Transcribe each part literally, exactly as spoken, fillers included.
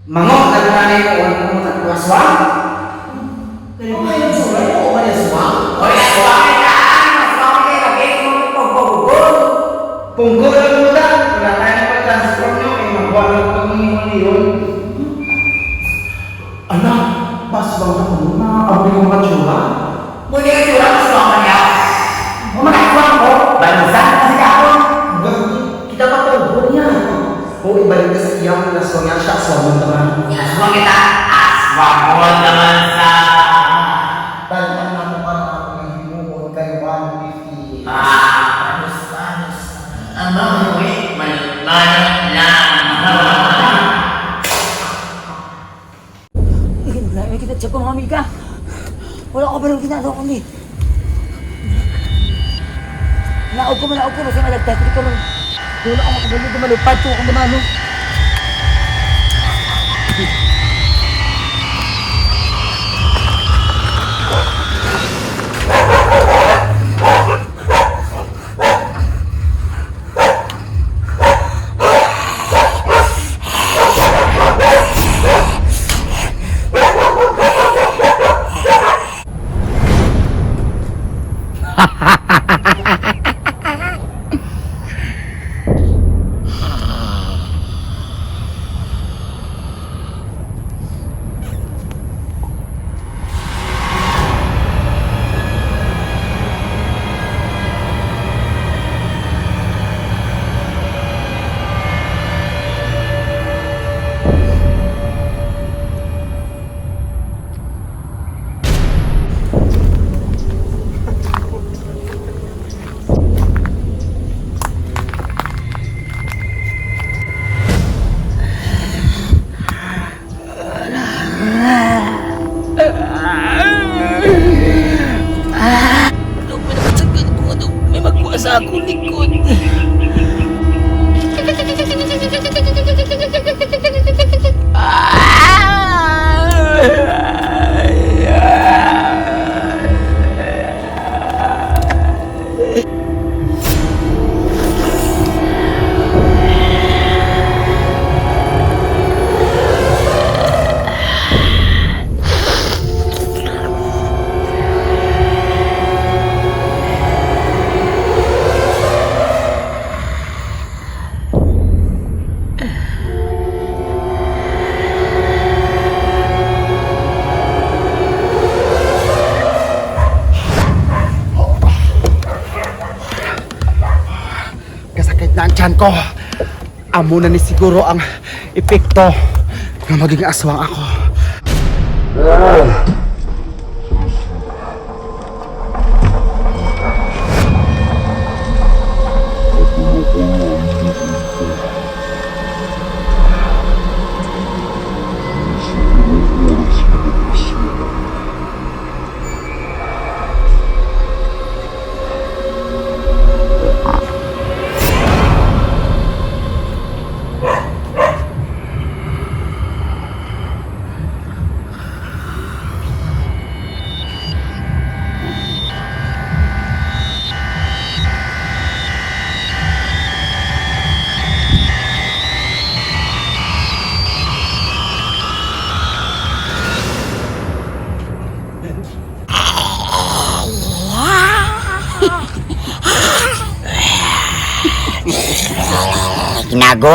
Mango, nagmulay ko, ano mo, aswang? Ano ba yung aswang? Ano ba yung aswang? Oy, aswang, may daan! Aswang, may daan! Aswang, may daan! Punggol ang muda! Wala tayo pa-transform nyo, kay magwa lang kami ni Leon. Ala, paswang na ko, mga amo yung mga tsura. Muna yung tsura, aswang ka niya. Mga aswang ko, bansan kasi ka ako. Gagi, kita pa punggol niya. O, ibalik ka sa iya, kung aswang niya, siya, aswang mo naman. Aswang kita, aswang mo naman sa. Tantan na mo ka na ako yung himuon kay one fifty. Ah, panos-panos. Ang mga uwi, manot-manot lang. Ay, kita check ko, mga amiga. Wala ko pa rin ginagawa ko ni. Naog ko, manaog ko, basta malagtas, di ka man. Wala ko makabalo, gumalupad ko, kung gumano. Ano ba naman sa ko? Ano may magkuha sa akong likod? Kasakit na ang tiyan ko. Amo na ni siguro ang epekto nga maging aswang ako. Ginago.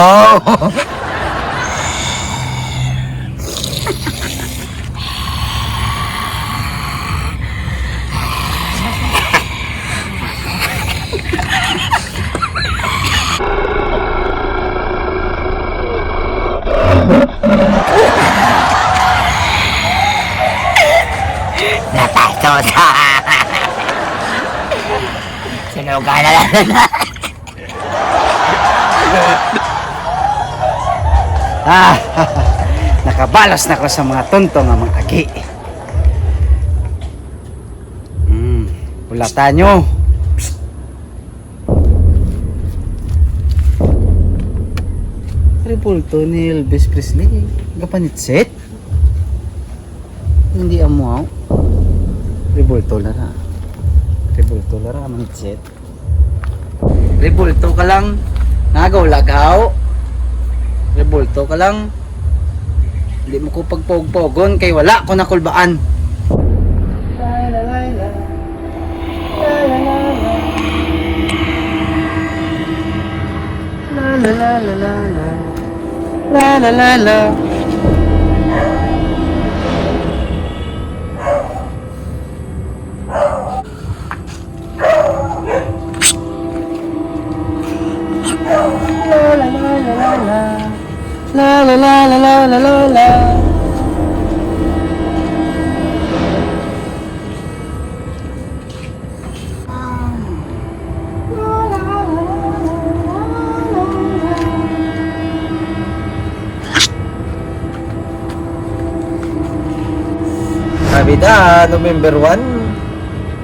Napasto sa. Sinuga na lang. Ah, nakabalos na ko sa mga tonto nga mga agi. Hmm, pulatan nyo. Rebulto ni Elvis Presley. Gapanitsit? Hindi amo, aw. Rebulto na ra. Rebulto na ra, manitsit. Rebulto ka lang. Nagaw lagaw. Rebulto ka lang. Di mo ko pagpog-pogon kay wala ko nakulbaan. La la la la la la. La la la la. La la la la la la. La la la la la la la la. Sabi da, November one,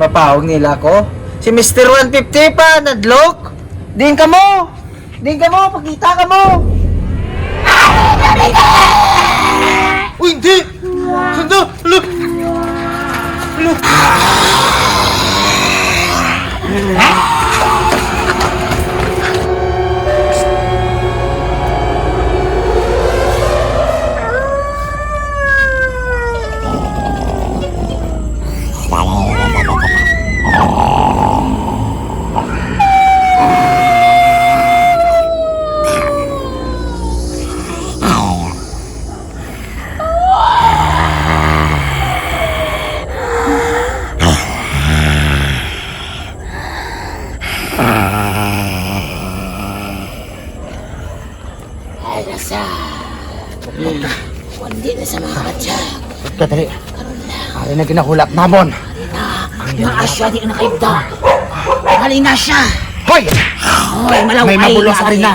mapawag nila ko. Si Mister one fifty pa, nadlok. Din ka mo! Din ka mo! Pagkita ka mo! Uy, hindi! Sanda! Alo! Alo! Ay, nasa. Hindi na sa mga batya. Kadali. Ari na ginahulat namon. Naa siya, di na kaibda. Halina siya. Hoy! Hoy, malaw. May mabulos, ari na.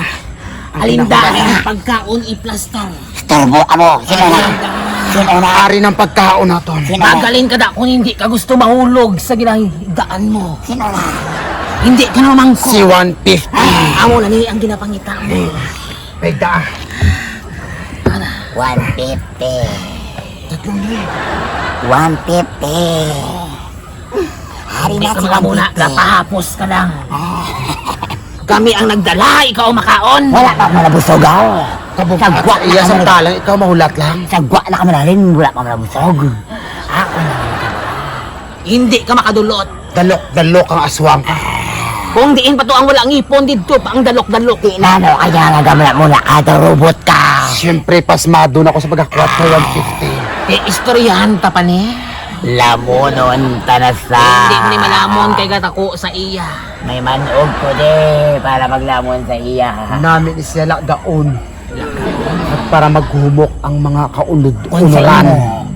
Alinda ang pagkaon iplastar. Istorbo ka mo. Sino na? Sino na? Ari ng pagkaon naton. Sino na? Magalin ka da kung hindi ka gusto mahulog sa ginahidaan mo. Sino na? Hindi ka na mangko. Si one fifty. Ah, amo na ni ang ginapangita mo. Pagda. One fifty. Tatlong dali. One fifty. Ari na si one fifty. Hindi ka makamuna, napahapos ka lang. Kami ang nagdala, ikaw ang makaon. Wala pa ako nabusog, aw. Kabug-at sa iya, samtalang ikaw mahulat lang. Sagwa na ka malalim, wala pa ako nabusog. Ako na lang. Hindi ka makadulot. Dalok-dalok ang aswang. Kung diin pa to ang wala ngipon, didto pa ang dalok-dalok. Di na, no, kaya nga gamla mo na ato, robot ka. Siyempre, pasmado na ako sa pagkakwat sa one fifty. Di, istoryahan ta pa ni. Lamunon ta na sa. Hindi mo ni malamon kay gatako sa iya. May manog ko di para maglamon sa iya. Nami ni siya lagaon. At para maghumok ang mga kaunod-unuran. Kung sa imo,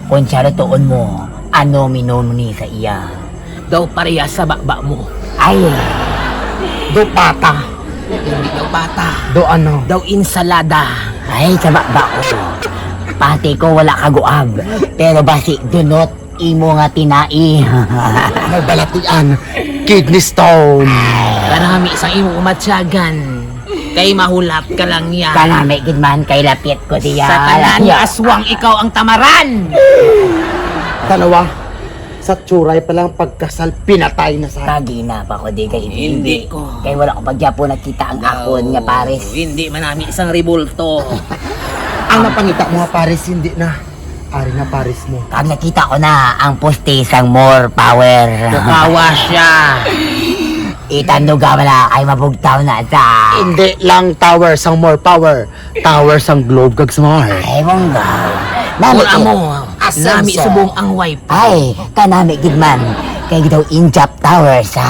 kung siya lutuon mo, ano minon ni sa iya? Daw parehas sa baba mo. Ay! Do pata. Hindi daw pata. Do ano? Daw insalada. Ay, sa baba ko. Pati ko wala kaguab. Pero basi dunot imo nga tinai. May balatian. Kidney stone. Karami sa imo umatyagan. Kay mahulat ka lang niya. Kanami gid man kay lapit ko diya. Sa tanan nga aswang ikaw ang tamaran. Tanawa, sa tsuray pa lang pagkasal, pinatay na sa. Kagina pa ko di kay hindi ko. Kay wala ko pa gyapon nakita ang akon nga pares. Hindi man nami isang rebulto. Ang napangita mo nga pares, hindi na. Ari na pares mo. Kag nakita ko na ang poste sang more power. Tukawa siya. Itanduga wala kay mabugtaw na sa. Hindi lang tower sang more power. Tower sang globe kag smart. Ay, mongga. Nami Wala mo. Nami subong ang wife. Ay, kanami gid man. Kay daw injap tower sa.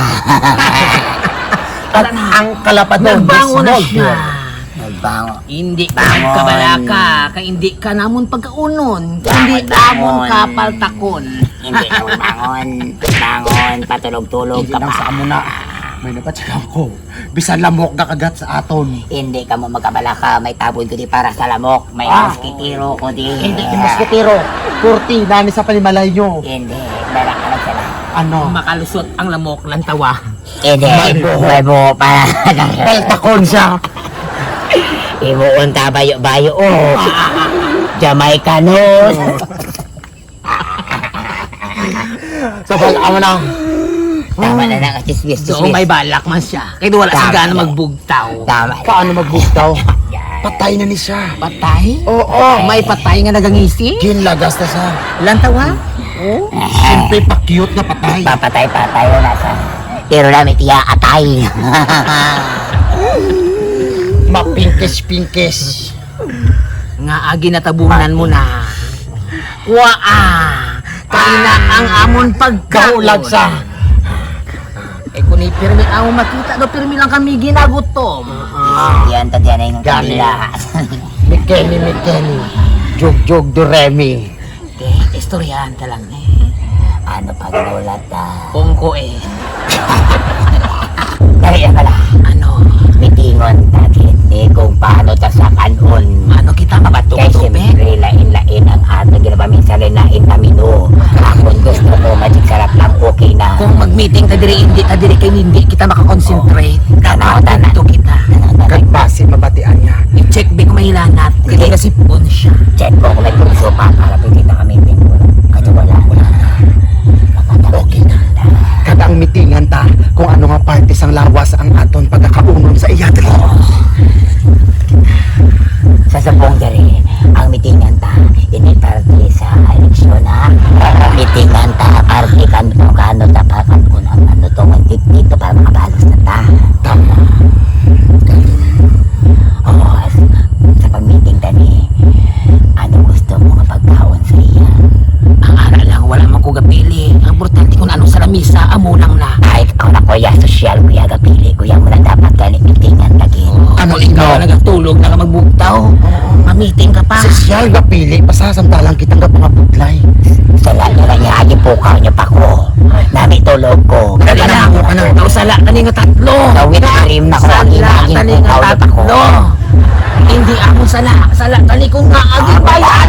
At ang kalapaton. Nagbangon na siya. Nagbangon. Hindi ka magkabalaka, kay hindi ka namon pagkaunon, kundi amon kapaltakon. Hindi ka magbangon. Bangon, patulog-tulog ka pa. Hindi lang sa amo na. May napatsagan ko. Bisan lamok gakagat sa aton. Hindi ka mo magkabalaka, may tabon ko di para sa lamok. May muskitero ko di. Hindi ka muskitero. Kurtina ni sa panimalay nyo. Hindi, balak ka lang sila. Ano? Makalusot ang lamok ng tawa. Hindi, may buho pa. Paltakon siya. Imuon ta bayo-bayo, oh. Jamaicanos. Sa bal-, amo na. Tama na na, chismis, chismis. May balak man siya. Kaya wala sa gana magbugtaw. Tama. Paano magbugtaw? Patay na ni siya. Patay? Oo. May patay nga nagangisi? Ginlagas na siya. Lantaw, ha? Oh? Siyempre, pa-cute nga patay. Papatay-patay na sa. Pero na may tiya atay. Mapingkis-pingkis. Nga agi natabunan mo na. Wa, ah. Kay na ang amon pagkaon. Kaulag sa. Eh, kung ni pirmi amo makita, do pirmi lang kami ginagutom. Yan, tatianay ng Gani. Kabila. Mikeni, Mikeni. Jugjug, Duremi. Okay, istoryahan ka lang, eh. Ano pa ginulat, ah? Pungko, eh. Dali na pala. Ano? Mitingon ta gid ni kung paano ta sa kanon. Ano kita Kay mabatog-tubig? Siyempre, lain-lain ang ato ginapaminsan, lain-lain kami, no. Akon gusto ko, magic sarap lang, okay na. Kung mag-meeting ta diri, hindi ta diri kay hindi kita maka-concentrate. Tanaw, tanaw. Dito kita. Tanaw, tanaw. Kag basi mabatian niya. I-check, be, kung may lanat. Hindi. Kasi sipon siya. Check ko kung may pulso pa para pwede na kami din. Kasi wala, wala na. Okay na. Kada ang mitingan ta kung ano nga parte sang lawas ang aton pagkakaunon sa iya diri. Sa subong diri, ang mitingan ta, hindi parte sa eleksyon, ha? Mitingan ta, parte kan-, kung kano ta pa, kan-, kung ang ano to, ang dito para makabalos na ta. Tama. Oo, sa pag-meeting ta ni, ano gusto mo nga pagkaon sa iya? Ang ara lang, wala man ko gapili. Ang importante kung ano sa lamisa, amo lang na. Ay, ako na, kuya, sosyal, kuya, gapili, kuya, wala dapat gani meetingan lagi. Ano, ikaw ino? Nagatulog na ka magbugtaw. Mamiting ka pa. Sosyal, gapili, pasasamtalang kitang gapangabudlay. Sala na lang niya, agi pukaw niya pa ko. Nami tulog ko. Dali na, ako ka na. Daw sala tani nga tatlo. Tawid dream na ko, agi na, agi pukaw niya pa ko. Sala tani nga tatlo. Hindi ako sala. Sala tani ko nga agi bayad.